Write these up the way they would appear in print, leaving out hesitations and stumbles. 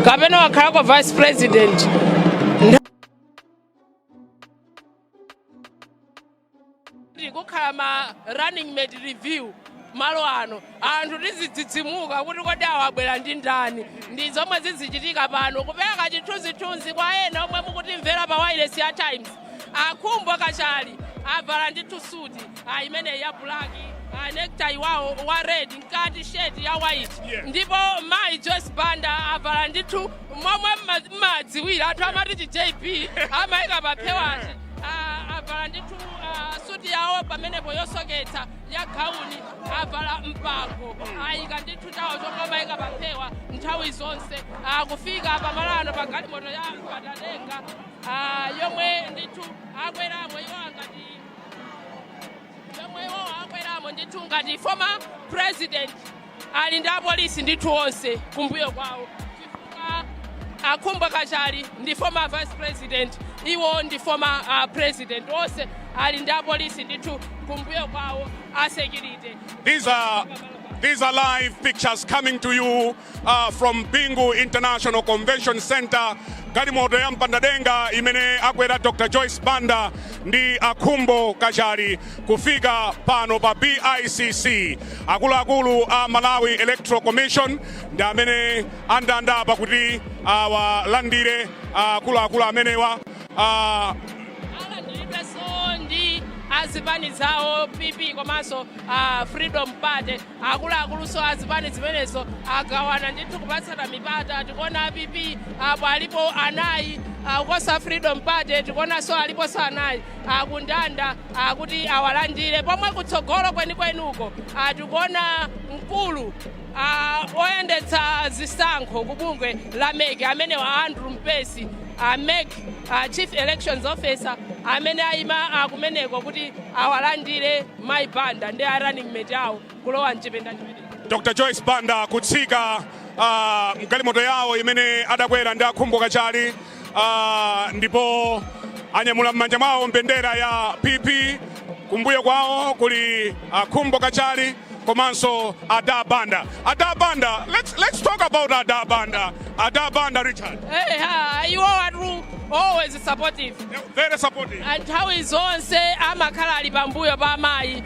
Kapena wakhalako vice president. Kukhala ma running mate review malo ano, anthu tizidzidzimuka kuti kodi awa abwera ndi ndani? Ndi zomwe zizichitika pano. Kupereka chithunzithunzi kwa ena omwe mukutimvera pa wireless ya Times, a Khumbo Kachali avala ndithu suti imeneyi ya black, necktie wawo wa red, mkati shirt ya white. Ndipo mayi Joyce Banda avala ndithu momwe mmadziwira anthu amati chi JB amayika paphewachi. Avala ndithu suti yawo pamenepo yosoketsa ya gauni, avala mpango, ayika ndithu chawo chomwe amayika paphewa nthawi zonse. Kufika pamalo ano pa galimoto ya Mpatadenga yomwe ndithu akweramo iwo ngati, yomwe iwo akweramo ndithu ngati former president, ali ndi apolisi ndithu onse kumbuyo kwawo, chifukwa a Khumbo Kachali ndi former vice president, iwo ndi former president. Onse ali ndi apolisi ndithu kumbuyo kwawo, a security. These are live pictures coming to you from Bingu International Convention Center. Galimoto ya Mpandadenga imene akwera Dr. Joyce Banda ndi a Khumbo Kachali kufika pano pa BICC. Akuluakulu a Malawi Electoral Commission ndi amene andandapa kuti awalandire akuluakulu amenewa. Alandiridwenso ndi azipani zawo, PP komanso Freedom Party. Akuluakuluso azipani zimenezo agawana ndithu kupatsana mipata. Tikuona PP apo alipo anayi, kukosa Freedom Party tikuonanso aliponso anayi akundanda akuti awalandire. Pomwe kutsogolo kwenikwenuko tikuona mkulu oyendetsa zisankho ku bungwe la MEC, amene wa Andrew Mpesi, MEC chief elections officer, amene ayima kumeneko kuti awalandire Mai Banda ndi a running mate awo kulowa mchipinda chimenechi. Dr. Joyce Banda kutsika mgalimoto yawo imene adakwera ndi a Khumbo Kachali, ndipo anyamula m'manja mwawo mbendera ya PP. Kumbuyo kwawo kuli a Khumbo Kachali komanso Ada Banda. Ada Banda, let's talk about Ada Banda. Ada Banda, Richard. Hey, ha, iwo atu always supportive. Very supportive. Nthawi zonse amakhala ali pambuyo pa amayi.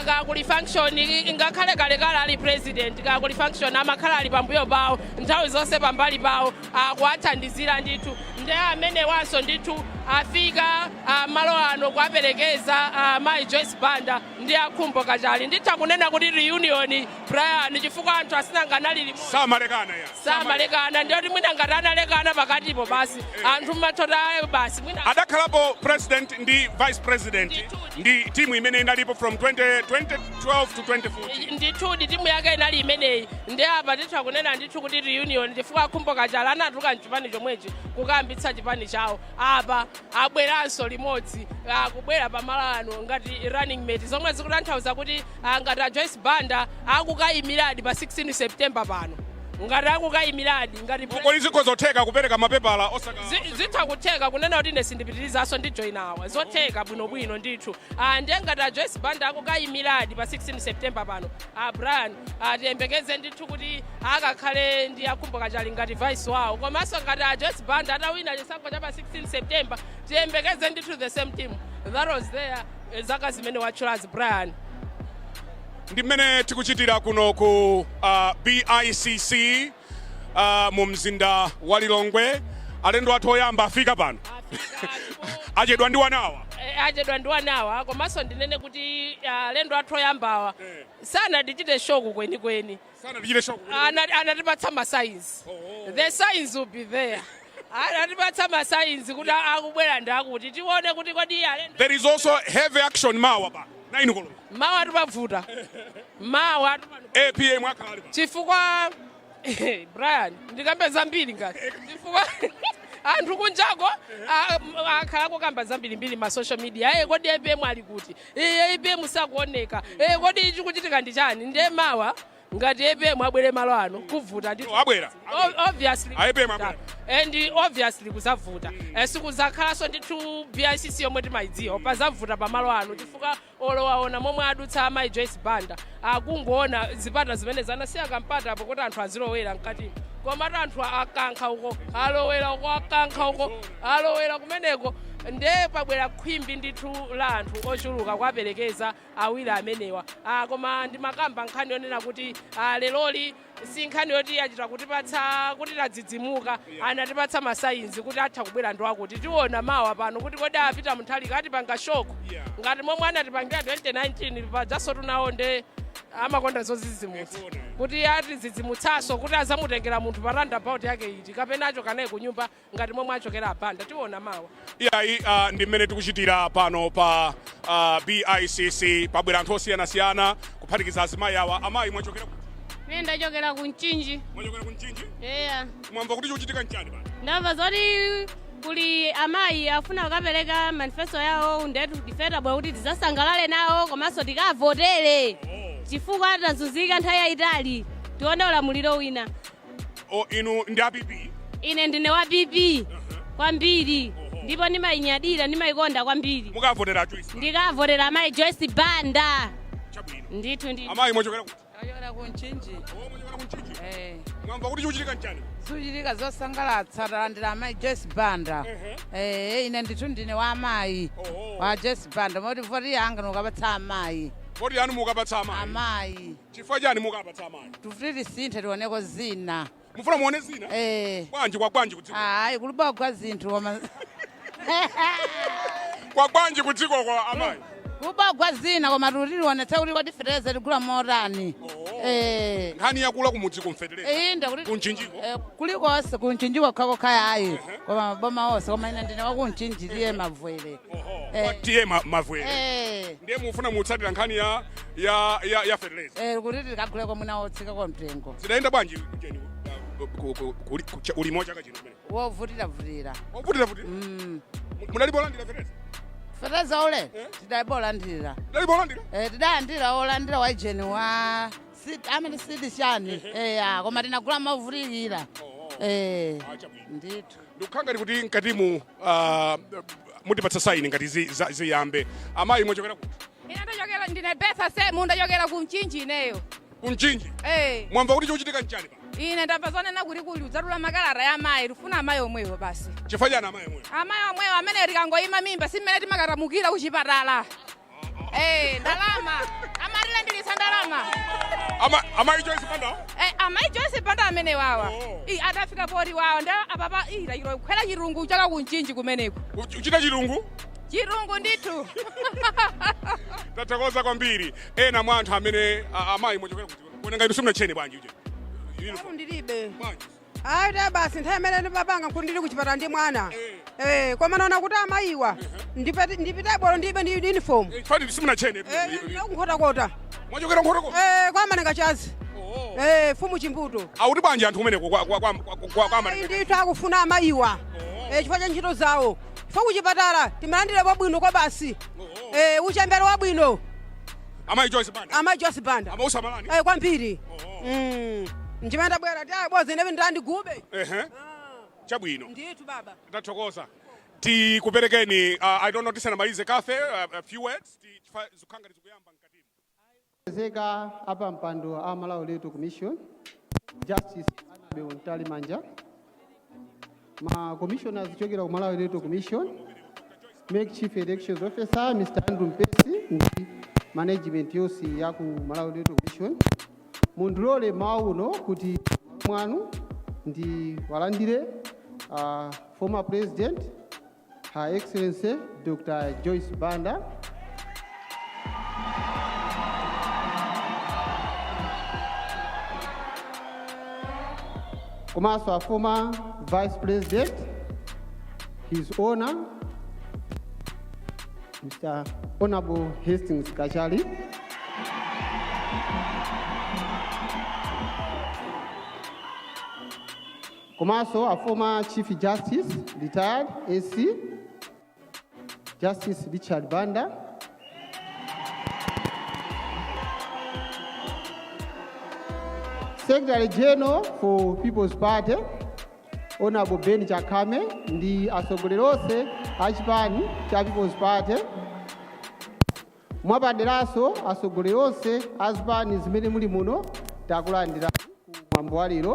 Kakuli function, ngakhale kalekale ali president, kakuli function amakhala ali pambuyo pawo nthawi zonse, pambali pawo, akuwathandizira ndithu. Ndi amene wanso ndithu afika malo ano kuwaperekeza mayi Joyce Banda ndi a Khumbo Kachali. Nditha kunena kuti reunion, Brian, chifukwa anthu asinanganali limodzi. Samalekana ya. Samalekana, ndiyoti mwina ngati analekana pakatipo basi, anthu mmathota basi mwina. Adakhalapo president ndi vice president. Ndithudi. Ndi timu imene inalipo from 20, 2012 to 2014. Ndithudi, timu yake inali imeneyi. Ndi apa titha kunena ndithu kuti reunion, chifukwa Khumbo Kachali anatuluka mchipani chomwechi kukayambitsa chipani chawo. Apa abweranso limodzi, akubwera pamalo ano ngati running mate, zomwe zikutanthauza kuti ngati a Joyce Banda akukayimiradi pa 16 September pano, ngati akukayimiradi ngati Kodi zikhozotheka kupereka mapepala osaka? Zitha kutheka kunena kuti ine sindipitirizaso, ndi joinawa, zotheka bwinobwino ndithu. Ndiye ngati a Joyce Banda akukayimiradi pa 16 September pano, Brian, tiyembekeze ndithu kuti akakhale ndi a Khumbo Kachali ngati vice wawo. Komanso ngati a Joyce Banda atawina chisankho cha pa 16 September, tiyembekeze ndithu the same team that was there zaka zimene watchulazi, Brian. Ndi mmene tikuchitira kuno ku BICC mu mzinda wa Lilongwe. Alendo athu oyamba afika pano. Afika ndipo Achedwa ndi wanawa. Achedwa ndi wanawa. Komanso ndinene kuti alendo athu oyambawa sanatichite shock kwenikweni. Sanatichite shock. Anatipatsa ma signs. The signs will be there. Anatipatsa ma signs kuti akubwera ndi akuti tione kuti kodi alendo. There is also heavy action mawa pa 9 koloko. Mawa tipavuta, mawa APM akhala ali pa. Chifukwa, Brian, ndikambe zambiri ngati chifukwa anthu kunjako akhala kukamba zambirimbiri ma social media: "Kodi APM ali kuti? APM sakuoneka. Kodi chikuchitika ndi chani?" Ndiye mawa ngati APM abwere malo ano, kuvuta ndi Abwera. Obviously. APM abwera. And obviously kuzavuta. Sikuzakhalanso ndithu BICC yomwe timayidziwa. Pazavuta pamalo ano chifukwa olowaona momwe adutsa amayi Joyce Banda, akungoona zipata zimene zanasiya kampata apo kuti anthu azilowera mkatimo, komatu anthu akankha uko, alowera uko, akankha uko, alowera kumeneko. Nde pabwera khwimbi ndithu la anthu ochuluka kuwaperekeza awiri amenewa. Koma ndimakamba nkhani yonena kuti leroli si nkhani yoti achita kutipatsa kuti tadzidzimuka. Anatipatsa ma signs kuti atha kubwera ndi wakuti. Tiona mawa pano kuti kodi apita Mutharika atipanga shock ngati momwe anatipangira 2019 pajaso. Tunawo nde amakonda zozidzimutsa, kuti atidzidzimutsaso kuti azamutengera munthu pa roundabout yake iti, kapena achoka naye kunyumba ngati momwe achokera abanda. Tiona mawa. Iyayi, ndi mmene tikuchitira pano pa BICC. Pabwera anthu osiyanasiyana kuphatikiza azimayi awa. Amayi, mwachokera kuti? Ine ndachokera ku Mchinji. Mwachokera ku Mchinji? Eya. Mwamva kuti chikuchitika nchani pano? Ndamva zoti kuli amayi afuna kukapereka manifesto yawo, ndetu ife tabwera kuti tidzasangalale nawo komanso tikavotere, chifukwa tazunzika nthawi yayitali, tione ulamuliro wina. O, inu ndi a PP? Ine ndine wa PP kwambiri, ndipo ndimayinyadira, ndimayikonda kwambiri. Mukavotera Joyce? Ndikavotera amayi Joyce Banda. Chabwino. Ndithu ndithu. Amayi, mwachokera kuti? Ndachokera ku Mchinji. O, mwachokera ku Mchinji. Eh. Mwamva kuti chikuchitika nchani? Zikuchitika zosangalatsa, talandira amayi Joyce Banda. Eh, ine ndithu ndine wa amayi wa Joyce Banda, moti voti yanga nukapatsa amayi. Voti yanu mukapatsa amayi? Amayi. Chifukwa chani mukapatsa amayi? Tufuti tisinthe, tioneko zina. Mufuna muone zina? Eh. Bwanji? Kwa bwanji kudziko? Hayi, kulibagwa zinthu koma. Kwa bwanji kudziko kwa amayi? Kubagwa zina, koma tuti tionetse kuti kodi fetereza tigula motani. Eh. Nkhani yakula kumudzi kumfetereza? Inde, kuti Kumchinjiko? Eh, kulikonse, kumchinjiko khakokha ayi, koma maboma onse, koma ine ndine wakumchinji, T/A Mavwere. Eh. T/A Mavwere. Eh. Ndiye mufuna mutsatira nkhani ya fetereza? Eh, kuti tikaguleko mwina wotsika kwa mtengo. Zidayenda bwanji kujeni ulimo chaka chino kumene? Wovutira-vutira. Wovutira vutira? Mm. Munalipo olandira fetereza? Fetereza ule tidalipo olandira. Tidalipo olandira? Eh, tidalandira, olandira wa ijeni wa amene sidi chani, eya, koma tinagula movutikira, eh. Ah, chabwino. Ndithu. Ndikukhala ngati kuti mkatimu mutipatsa sign ngati ziyambe. Amayi, mwachokera kuti? Ine ndachokera, ndine Betha Semu, ndachokera ku Mchinji ineyo. Ku Mchinji? Eh. Mwamva kuti chikuchitika nchani pa? Ine ndamva zonena kuti kuli udzatula makalata ya amayi. Tifuna amayi omwewo basi. Chifukwa chani amayi omwewo? Amayi omwewo amene tikangoyima mimba simmene timakatamukira kuchipatala. Eh, ndalama amatilandilitsa ndalama. Amayi Joyce Banda? Eh, amayi Joyce Banda amene wawa. Oh. I atafika poti wawa nda apapa ila kukhwela chirungu chaka ku Mchinji kumeneko. Uchita chirungu? Chirungu ndithu. Tathokoza kwambiri. Ena mwa anthu amene amayi, mwachokera kuti? Kuona ngati simunachene bwanji uje uniform? Ndilibe. Bwanji? Ayi, ta basi, nthawi imene ndimapanga nkuti ndili kuchipatala ndi mwana. Eh, koma naona kuti amayiwa ndipite bolo ndibe ndi uniform. Eh, chifukwa simunachene. Eh, Nkhotakota. Mwachokera Nkhotakota? Eh, kwamanenga chazi. Eh, fumu Chimbuto. Auti bwanji anthu kumeneko kwa Ayi, ndithu akufuna amayiwa. Eh, chifukwa cha ntchito zawo, chifukwa kuchipatala timalandira wabwino kwa basi. Eh, uchembere wabwino. Amayi Joyce Banda? Amayi Joyce Banda. Amausamalani? Eh, kwambiri. Njimene ndabwera ti ayi bozi ine ndandigube. Ehe, chabwino. Ndithu baba. Tathokoza. Tikuperekeni, I don't know, tisanamalize kafe, a few words. Zikukhala zikuyamba mkatimu. Zeka apa mpando a Malawi Electoral Commission, Justice Annabel Mtalimanja, ma commissioners kuchokera ku Malawi Electoral Commission, MEC Chief Elections Officer Mr. Andrew Mpesi ndi management yonse ya ku Malawi Electoral Commission, mundilole mawu uno kuti mwanu ndi walandire former president, Her Excellency Dr. Joyce Banda. Komanso a former Vice President, His Honor Mr. Honorable Hastings Kachali. Komanso a former Chief Justice, retired AC, Justice Richard Banda. Secretary General for People's Party, Honorable Ben Chakhame ndi atsogoleri onse a chipani cha People's Party. Mwapaderanso atsogoleri onse a zipani zimene muli muno, takulandirani ku mwambo wa lero.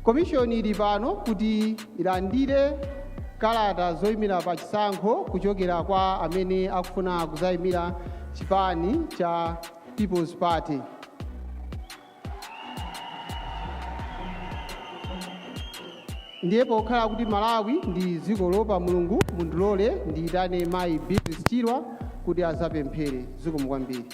Komishoni ili pano kuti ilandire kalata zoyimira pa chisankho kuchokera kwa amene akufuna kuzayimira chipani cha People's Party. Ndiye pokhala kuti Malawi ndi dziko lopa Mulungu, mundilole ndiyitane Mayi Beatrice Chirwa kuti azapemphere. Zikomo kwambiri.